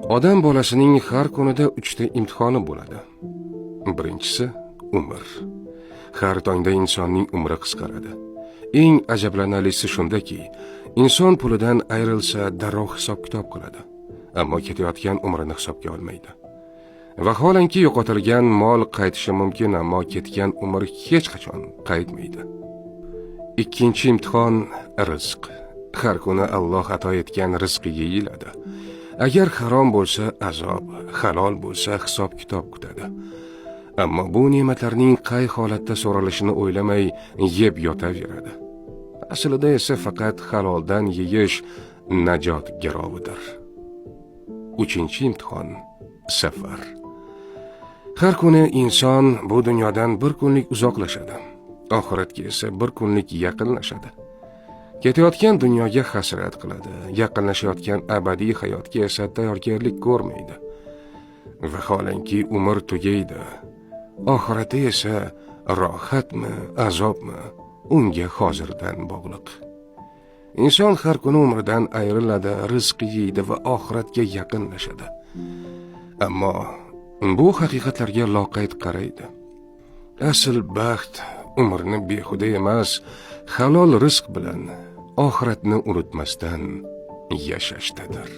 Odam bolasining har kunida uchta imtihoni bo'ladi. Birinchisi umr. Har tongda insonning umri qisqaradi. Eng ajablanarlisi shundaki, inson pulidan ayrilsa darrov hisob-kitob qiladi, ammo ketayotgan umrini hisobga olmaydi. Vaholanki yo'qotilgan mol qaytishi mumkin, ammo ketgan umr hech qachon qaytmaydi. Ikkinchi imtihon rizq. Har kuni Alloh ato etgan rizqi yeyiladi. Agar harom bo'lsa azob, halol bo'lsa hisob-kitob kutadi. Ammo bu ne'matlarning qay holatda so'ralishini o'ylamay yeb yotaveradi. Aslida esa faqat haloldan yeyish najot garovidir. Uchinchi imtihon safar. Har kuni inson bu dunyodan bir kunlik uzoqlashadi. Oxiratga esa bir kunlik yaqinlashadi. Ketayotgan dunyoga hasrat qiladi, yaqinlashayotgan abadiy hayotga esa tayyorgarlik ko'rmaydi. Vaholanki umr tugaydi. Oxirati esa rohatmi, azobmi, unga hozirdan bog'liq. Inson har kuni umridan ayriladi, rizq yeydi va oxiratga yaqinlashadi. Ammo bu haqiqatlarga loqayd qaraydi. Asl baxt umrni behuda emas, halol rizq bilan oxiratni unutmasdan yashashdadir.